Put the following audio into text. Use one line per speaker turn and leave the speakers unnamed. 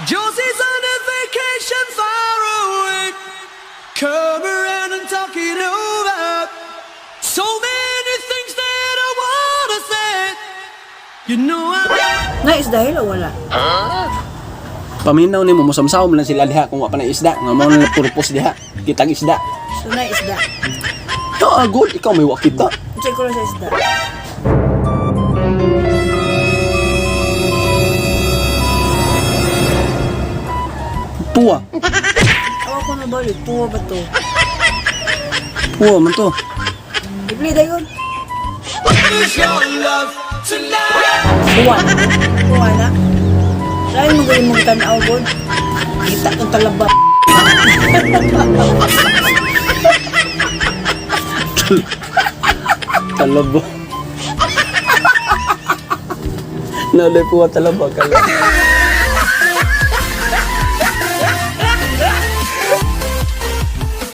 Josie's on a vacation far away. Come around and talk it over. So many things that I wanna say. You know I.
Na isda o wala?
Paminaw nimo, musamsaw man lang sila diha kung wa pa na isda. Nga mao na purpose diha. Kitang isda.
So na isda.
Ah, good. Ikaw may wa kita.
Unsay color sa isda?
Puwa.
Awa ko na balik, puwa ba to?
Puwa man to.
I-play dayon.
Is your love tonight?
Puwa. Puwa na. Lain mo gawin mong tanaw, God. Kita kong talaba.
Talaba. Nalay puwa talaba kala.